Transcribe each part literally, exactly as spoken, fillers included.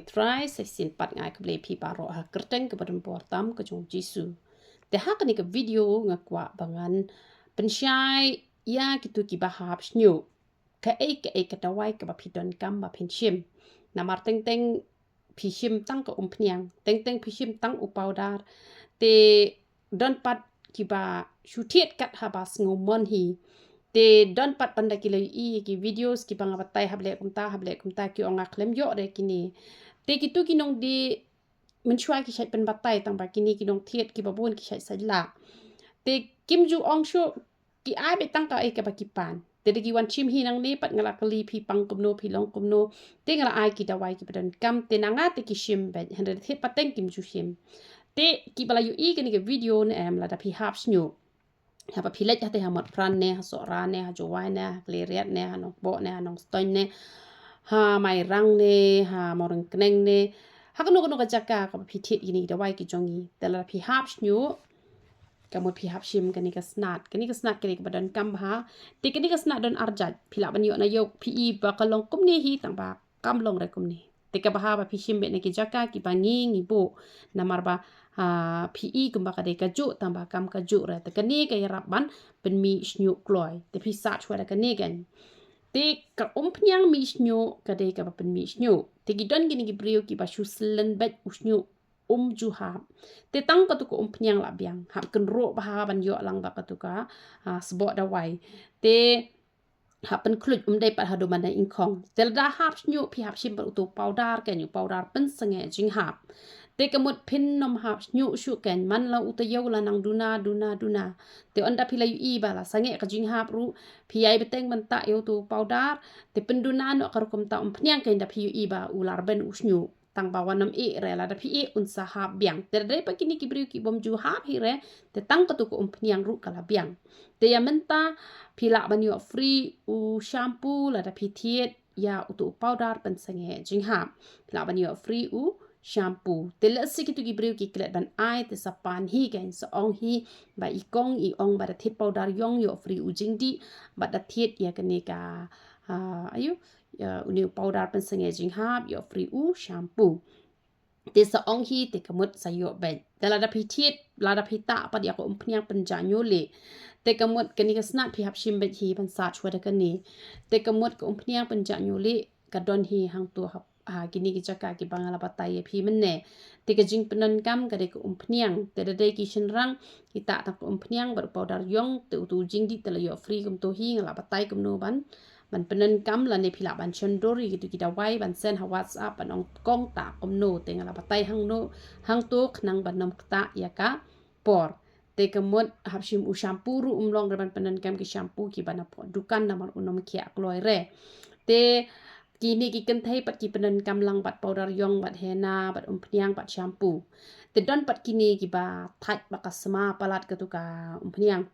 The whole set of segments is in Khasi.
Trai sa shisien pat nga ai khublei phi baroh ha ka kyrteng kaba donbor tam ka jong u Jisu. Te ha kane ka video nga kwah ba ngan pynshai ïa kito kiba hap shñiuh. Kaei kaei ka dawai kaba phi donkam ba phin shim. Namar teng teng phi shim tang ka umphniang, teng teng phi shim tang u pawdar. Te don pat kiba shu thied kat haba sngewmon hi. Te don pat ban da ki la ïohi ki videos kiba nga batai hap leh kumta, hap leh kumta, ki ong nga khlem ïoh re kine. Te kito ki nongdie mynshuwa ki shait pynbatai, tang ba kine ki nongthied kiba bun ki shait sait lah. Te kim ju ong shuh, ki ai beit tang kaei kaba ki pan. Te da ki wan shim hi nangne pat nga la kylli phi pang kumno, phi long kumno. Te nga la ai ki dawai kiba donkam, te na nga te ki shim beit, hynrei da thied pateng kim ju shim. Te kiba la ïohi kane ka video ne em, lada phi hap shñiuh, haba phi leit hate ha Motphran ne, ha Sohra ne, ha Jowai ne, ha Khliehriat ne, ha Nongkboh ne, ha Nongstoiñ ne, ha Mairang ne, ha Mawryngkneng ne, ha kano kano ka jaka kaba phi thied kine ki dawai ki jong ngi. Te lada phi hap shñiuh, ka mut phi hap shim kane ka snat. Kane ka snat kane kaba donkam bha. Te kane ka snat don ar jait. Phi lah ban ïoh na ïew, phi i ba ka long kumne hi, tang ba kam long re kumne. Te kaba ha ba phi shim beit na ki jaka kiba ngi ngi buh. Namar ba, ha, phi i kumba ka dei kajuh, tang ba kam kajuh re. Te kane ka ïarap ban pynmih shñiuh kloi. Te phi sah shuwa da kane kan. Te ka umphniang mih shñiuh ka dei kaba pynmih shñiuh. Te ki don kine ki briew kiba shu syllen beit u shñiuh um ju hap. Te tang katu ka umphniang la biang. Hap kynroh bha ban ïoh lang bad katu ka, ah, sboh dawai. Te hap pynkhluit, um dei pat haduh man da ingkhong. Te lada hap shñiuh phi hap shim bad utu u pawdar, kan, u pawdar pynsangeh jinghap. Te ka mut phin nym hap shñiuh shuh, kan, man la u taïew la nang duna duna duna. Te ynda phi la ïohi ba la sangeh ka jinghap ruh, phi ïai bteng mynta ïa utu u pawdar. Te pynduna noh ka rukom ta umphniang, kan, da phi ïohi ba u la rben u shñiuh. Tang ba wat nym ïeh re, lada phi ïeh un sa hap biang. Te da dei pat kine ki briew ki bym ju hap hi re, te tang katu ka umphniang ruh ka la biang. Te ïa mynta phi lah ban ïoh free u shampoo lada phi thied ïa utu u pawdar pynsangeh jinghap. Phi lah ban ïoh free u shampoo. Te lehse kitu ki briew ki klet ban ai, te sa pan hi, kan, sa ong hi ba i kong i ong ba da thied pawdar ïong ïoh free u jingdih, bad da thied ïa kane ka, ah, aïu, ïa une u pawdar pynsangeh jinghap ïoh free u shampoo. Te sa ong hi, te ka mut sa ïoh beit. Te lada phi thied, lada phi tah pat ïa ka umphniang pynjah ñiuh lieh, te ka mut kane ka snat phi hap shim beit hi ban sah shuwa da kane. Te ka mut ka umphniang pynjah ñiuh lieh ka don hi hangto ha, ha kine ki jaka kiba nga la batai ïa phi mynne. Te ka jingpyndonkam ka dei ka umphniang. Te da dei ki shynrang ki tah tang ka umphniang bad u pawdar ïong, te utu u jingdih te la ïoh free kumto hi. Nga la batai kumno ban ban pyndonkam, lane phi lah ban shon dur ïa kitu ki dawai ban send ha WhatsApp ban ong, kong, tah kumno. Te nga la batai hangno, hangto, khnang ban nym ktah ïa ka por. Te ka mut hap shim u shampoo ruh um long re ban pyndonkam ki shampoo kiba na dukan, namar un nym khiah kloi re. Te kine ki kynthei pat ki pyndonkam lang bad pawdar ïong, bad henna, bad umphniang, bad shampoo. Te don pat kine kiba thait bad ka sma palat katu ka umphniang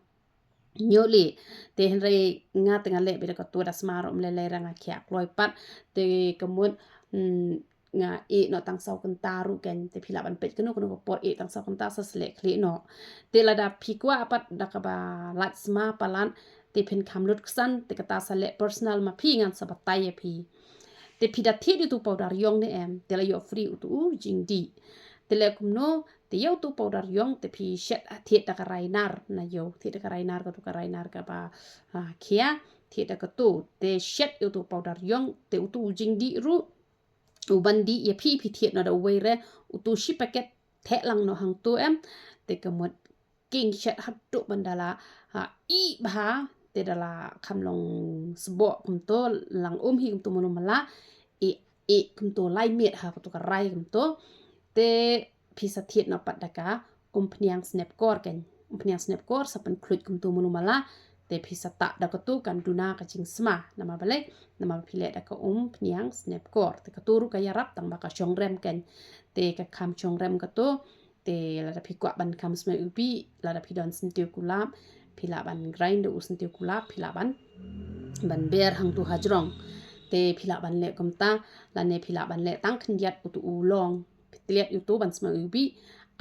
ñiuh lieh. Te hynrei nga te nga leh beit da katu, da sma ruh ym lei lei re, nga khiah kloi pat. Te ka mut, mm, nga ïeh noh tang saw kynta ruh, kan. Te phi lah ban peit kano kano ka por ïeh tang saw kynta sa sleh khlieh noh. Te lada phi kwah pat da kaba lait sma palat, te phin kham lut ksan, te kata sa leh personal ma phi, ngan sa batai ïa phi. Te phi da thied ïa utu u pawdar ïong ne em, te la ïoh free utu u jingdih. Te leh kumno, te ïa utu u pawdar ïong te phi shet, ah, thied da ka rai nar na ïew, thied da ka rai nar, katu ka rai nar kaba, ah, khia, thied da katu, te shet ïa utu u pawdar ïong, te utu u jingdih ruh u ban dih ïa phi, phi thied noh da uwei re, utu shi packet theh lang noh hangto em. Te ka mut king shet haduh ban da la, ha, ih bha, te da la kham long sboh kumto, lang um hi kumto malu mala, ih, ih kumto lai miet ha katu ka rai kumto. Te phi sa thied noh pat da ka umphniang snepkor, kan. Umphniang snepkor sa pynkhluit kumto malu mala, te phi sa tah da katu, kan duna ka jingsma. Namar balei? Namar phi leh da ka umphniang snepkor. Te katu ruh ka ïarap, tang ba ka shong rem, kan. Te ka kham shong rem katu. Te lada phi kwah ban kham sma iwbih, lada phi don syntiew kulap, phi lah ban grind da u syntiew kulap, phi lah ban, ban ber hangtu hajrong. Te phi lah ban leh kumta, lane phi lah ban leh tang khyndiat utu u long. Phi tliat utu ban sma iwbih,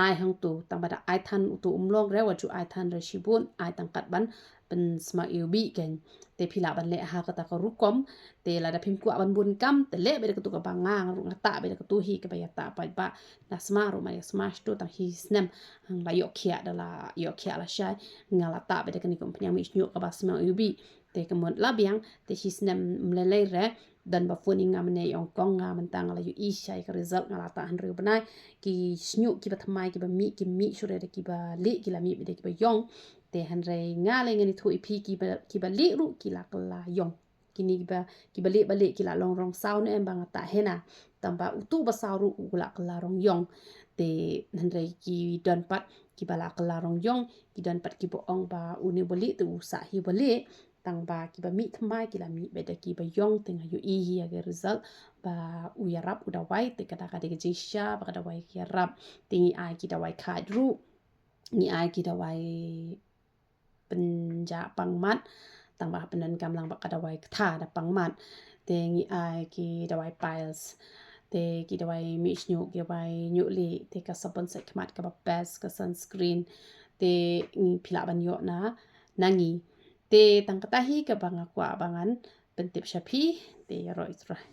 ai hangtu, tang ba da ai than utu um long re, wat ju ai than re shibun, ai tang kat ban pynsma ïa u bih kein. Te phi lah ban leh ha kata ka rukom. Te lada phim kwah ban bun kam, te leh beit da katu kaba nga, nga ruh nga tah beit da katu hi kaba ïa tah paidbah. Na sma ruh ma ïa sma shtu tang hi snem. Hang la ïoh khiah da la ïoh khiah la shai. Nga la tah beit da kani ka umphniang mih shñiuh kaba sma ïa u bih. Te ka mut la biang, te hi snem mlelei re. Don ba phone ïa nga mynne ong kong nga mynta nga la ïohi shai ka result nga la tah hynriew bnai. Ki shñiuh kiba thymmai kiba mih ki mih shuh re da kiba lieh ki la mih beit da kiba ïong. Te hynrei nga lei ngan ïathuh ïa phi kiba, kiba lieh ruh ki la kylla ïong. Kini kiba, kiba lieh ba lieh ki la long rong saw ne em ba nga tah hena. Tang ba utu ba saw ruh u la kylla rong ïong. Te hynrei ki don pat kiba la kylla rong ïong, ki don pat kiba ong ba une ba lieh te u sah hi ba lieh. Tang ba kiba mih thymmai ki la mih beit da kiba ïong te nga ïohi hi ïa ka result ba u ïarap u dawai te kata ka dei ka jingshisha ba ka dawai ka ïarap. Te ngi ai ki dawai khaid ruh, ngi ai ki dawai pynjah pangmat, tang ba pyndonkam lang ba ka dawai ktha da pangmat. Te ngi ai ki dawai piles, te ki dawai mih shñiuh, ki dawai ñiuh lieh, te ka sabon sait khmat kaba best, ka sunscreen. Te ngi phi lah ban ïoh na, na ngi. Te tang kata hi kaba nga kwah ba ngan pyntip sha phi, te ïaroh ïa u Trai.